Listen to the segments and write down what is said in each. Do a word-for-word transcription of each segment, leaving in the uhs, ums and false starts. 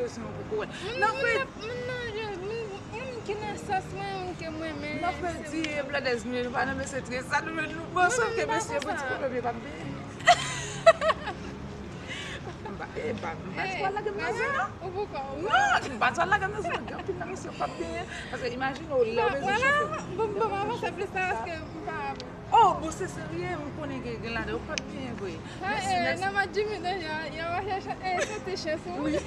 Nan fredi, moun ki nan sans mwen, moun ke mwen renmen, nan fredi, e bladèz mwen, nou pa nan mesye trè sa, nou, nou pran sòf ke mesye, bon, ti pwoblèm, yo p ap benyen. M pa, e, m pa, m pa t pral lage m nan zen, non. Ou poukò? Non, m pa t pral lage m nan zen, non. Gen anpil nan mesye yo p ap benyen. Paske imajine w, lè w bezwen chofè. Bon, bon, m avanse plis la, paske m pa. Oh, bon, se serye, m konnen gen, gen ladan yo p ap byen vre. Nan mad Jimmy deja, y a chèche, eh, soti chèz ou. Wi.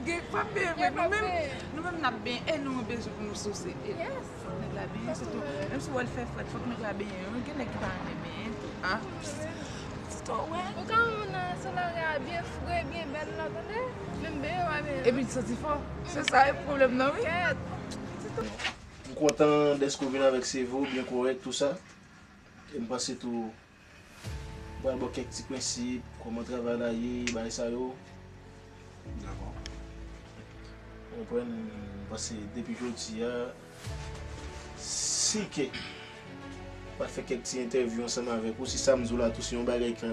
Gen p ap byen vre. Nou menm, nou menm n ap byen, e nou bezwen pou nou souse. E fòk nèg la byen, sitou, menm si w wè l fè frèt, fòk nèg la byen. Gen nèg ki pa renmen byen tou, a. Sitou, wè. Ou ka wè moun nan salari a byen fre, byen bèl la, tande? Menm byen yo pa byen. Epi l santi fò. Se sa e pwoblèm nan, wi. M kontan dèske w vin avèk C V w byen kòrèk, tou sa. E m panse tou, m pral ba w kèk ti prensip, kòman travay la ye, bagay sa yo. Dakò. Ou konprann, m panse depi jodi a, si ke m pa t fè kèk ti entèvyou ansanm avèk ou, si sa m di w la tou, se yon bagay ke,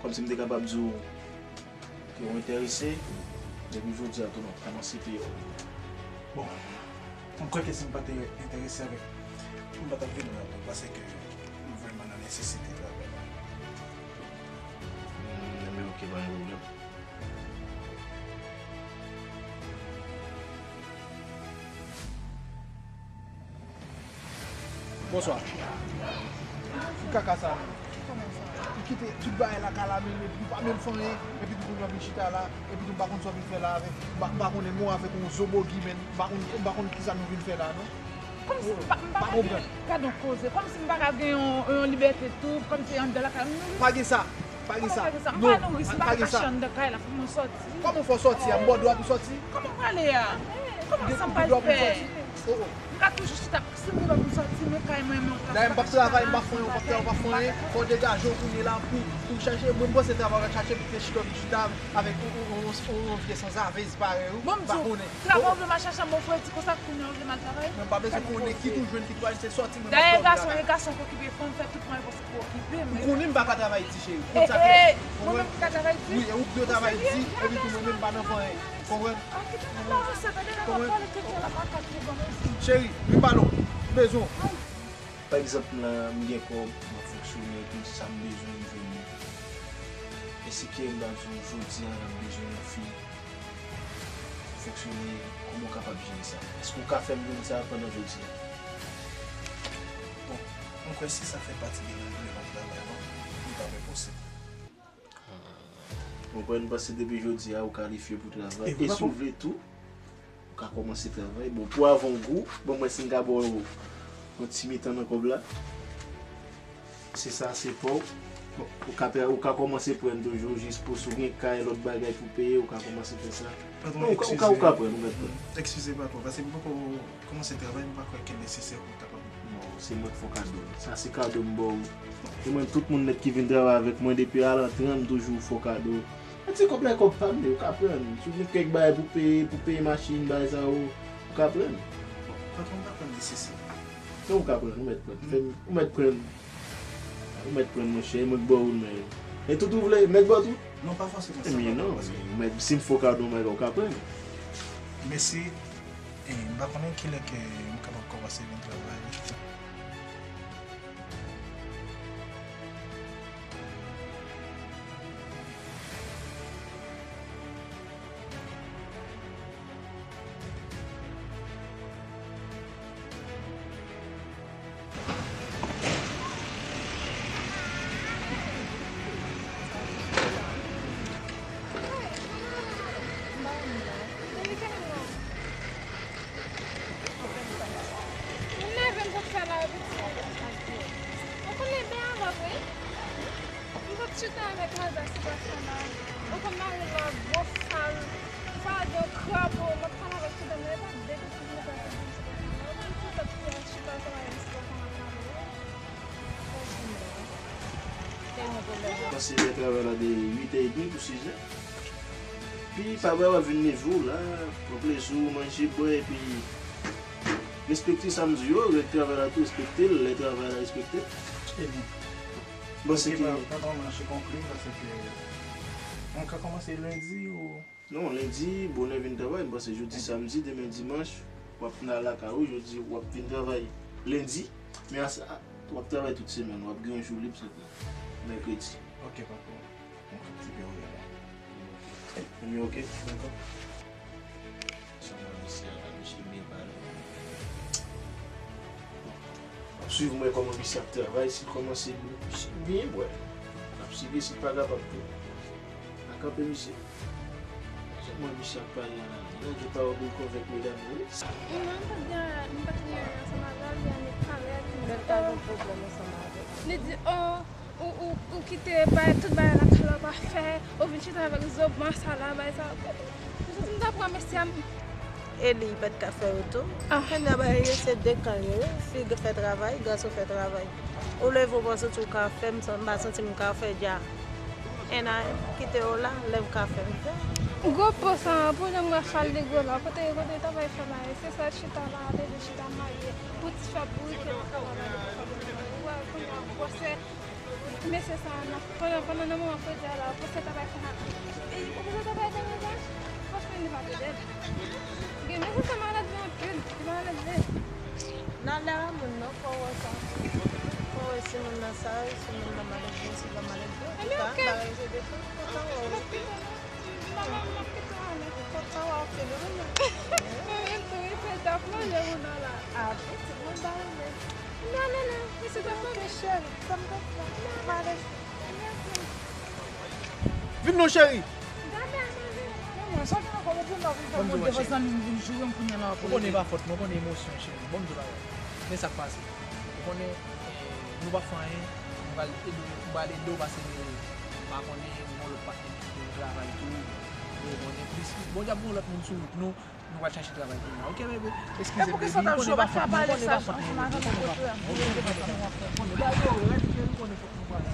kòmsi m te kapab di w, ke w enterese, depi jodi a tou, m ap kòmanse peye w. Bon, m kwè ke si m pa te enterese avèk, m pa t ap vin la tou, paske m vrèman nan nesesite travay la. Hmm, enben, oke, pa gen pwoblèm. Bonswa. Ki kaka sa menm? Ou kite tout bagay la kalamen, epi ou pa menm fè anyen, epi tou kounye a w vin chita la, epi tou m pa konn sa w vin fè la avèk, m pa, m pa konnen mwen avèk yon zo bogi, men m pa konn, m pa konn kisa nou vin fè la, non. Kòmsi m pa, m pa ka gen, gad yon koze, kòmsi m pa ka gen yon, yon libète tou, kòmsi anndan lakay mwen. Pa gen sa. Pa gen sa. Kòman pa gen sa? M pa nouri, m pa ka mache anndan kay la, fòk mwen sòti. Kòman w fè w sòti a? M ba w dwa pou w sòti? Kòman m prale a? Kòman sa m pral fè? M ka toujou chita, si m gen dwa pou m sòti, men kay mwen, men w ka. Dayè, m p ap travay, m p ap fè anyen, w p ap travay, w p ap fè anyen. Fò w degaje w kounye la pou, pou chache. Mwen, m panse travay w al chache, pou te chita, chita avèk yon, yon, yon, yon vye sanzavèz parèy ou. Bon, m di w, travay ou vle m al chache a, m ofri ti konsa, kounye a ou vle m al travay? Mwen pa bezwen konnen ki tou jwenn, ki tou al, se sòti mwen. Dayè, gason, e gason k okipe fanm, fè tout mwayen posib pou okipe m. Ou konnen m pa ka travay di, cheri. Kont sa klè. Mwen menm ki ka travay di? Wi, e ou ki dwe travay di, epi tou mwen menm m pa nan fè anyen. Konprann? Cheri, vin pale w. M bezwen w. Pa egzanp, la, m gen kòb, m ap fonksyone, epi sa m bezwen, m jwenn li. E si ke m ta di w jodi a, m bezwen yon fi, fonksyone, kòman w kapab jere sa? Èske w ka fè m jwenn sa pandan jodi a? Bon, mwen kwè si sa fè pati de règleman travay la, li pa enposib. Ou konprann, m panse depi jodi a, ou kalifye pou travay. E si w vle tou, ou ka kòmanse travay. Bon, pou avangou, ban m wè si m ka ba w yon ti mitan nan kòb la. Se sa, se pa w. Ou ka, ou ka kòmanse pran toujou, jis pou si w gen kay, lòt bagay pou peye, ou ka kòmanse fè sa. Patwon, ou ka, ou ka, ou ka pran, ou mèt pran. Eskize, patwon, paske m poko kòmanse travay, m pa kwè ke l nesesè pou m kapab. Non, se mwen k fè w kado. Sa se kado m ba w. E mwen, tout moun nèt ki vin travay avèk mwen depi a l antre, m toujou fè w kado. Yon ti kòb la, kòb pa m, men ou ka pran. Si w gen kèk bagay pou peye, pou peye machin, bagay sa yo, ou ka pran. Bon, patwon, m pa kwè l nesesè. Non, ou ka pran, ou mèt pran. Fè m, ou mèt pran. Ou mèt pran, monchè, e mwen k ba w l, men. E tout ou vle, mèt ba w tout? Non, pa fòseman sa. Ebyen non, paske ou mèt, si m fè w kado, bagay ou ka pran. Mèsi. E m pa konnen kilè ke m kapab kòmanse vin travay. Mwen leve m sot fè la epi ti. Ou konnen byen avè m, wi. M sot chita avèk Maza sou plas la. Ou konn mari la gwo sal. Sa gen krapo, m ap pale avèk ti dam nan, e pa de kote m mete ansanm sou plas la. Ou konn ki lòt fi a chita ansanm avè m sou plas la, m ap pale. Pase lè travay la de uit è edmi pou sis è. Pi pa bay w ap vin leve w la, pran plezi w, manje, bwè, epi respekte sa m di w yo, règ travay la tou respekte l, lè travay la respekte l. Ebyen. Bon, se ke patwon nan chè konkli, paske mwen ka kòmanse lendi ou Non, lendi, bonè vin travay. M panse jodi samdi, demen dimanch, w ap nan lakay ou, jodi w ap vin travay lendi. Men asa, w ap travay tout semèn, w ap gen yon jou lib sèlman. Mèkredi. Ok, pa pwoblèm. Mwen konn ki byen ou ye la. Mwen ok. Dakò. Sèlman misye a la, misye byen pale. W ap swiv mwen kòman misye ap travay, si l kòmanse byen, byen, bwè. N ap swiv si l pa kapab tou. N a kanpe misye. Sèlman misye ap pale a la. Nèg yo pa oubli konvèk medam yo, wi. Non, m pa t gen, m pa t gen ansanm avè l, li annik parèt, li di, oh, ou, ou, ou kite bay tout bagay la, sa la pa fè, ou vin chita avèk zo blan sa la, bay sa. Mwen santi m ta pran mesye a, m- E li pa t ka fè yo tou. Ah. Kounye a bagay yo se de kan yo ye, fi fè travay, gason fè travay. Ou leve ou panse ou ka fè, m san- m pa santi m ka fè dja. And I kite yo la, lè m ka fè, m fè. Gwo po sa, pou jan m wè fal li gwo la, kote, kote travay fè la, se sa chita la, leve chita marye, pou ti fè bourike nan kay la, leve fè bourike. Ou wè, kounye a, gwosè, mesye sa, nan, pandan, pandan nan moman fredi a la, gwosè travay fè la. E, ou panse travay deranjan? Franchman, li pa trè bèl. Gen mesye sa malad vre anpil, li malad vre. Nan lè a moun nan, fò w wè sa. Fò w wè si moun nan saj, si moun nan malad vre, si l pa malad vre. Ebyen, ok. Bagay yo se de tout, kontan wè w. M ap kite nou. Manman, m ap kite w ale. Kontan wè w, Fedou, non? Mwen menm tou, wi, se t ap manje moun nan la. A, pitit mwen ba renmen. Non, non, non, misye t ap manje. Cheri, sa m t ap fè? Malad. Vin non, cheri. Gade a manje. Mwen, sa gen ankò, mwen pou m pa vin fè mwen devan zanmi m vin joure m kounye a la. Ou konnen e pa fòt mwen, ou konnen emosyon, cheri. Bon, m di w bagay. Men sa k pase. Ou konnen, eh, nou p ap fè anyen, m pral ede w, m pral ede w pase m pa konnen, ou gon lòt patnè ki kite w travay tou. Ou konnen plis, bon, y ap gon lòt moun sou wout nou, nou pral chache travay kounye a. Ok, bebe? Eskize m, baby, ou konnen e pa fòt mwen, ou konnen e pa fòt mwen, ou konnen e pa fòt mwen, ou konnen e pa fòt mwen, ou konnen e pa fòt mwen, ou konnen fòk nou pase.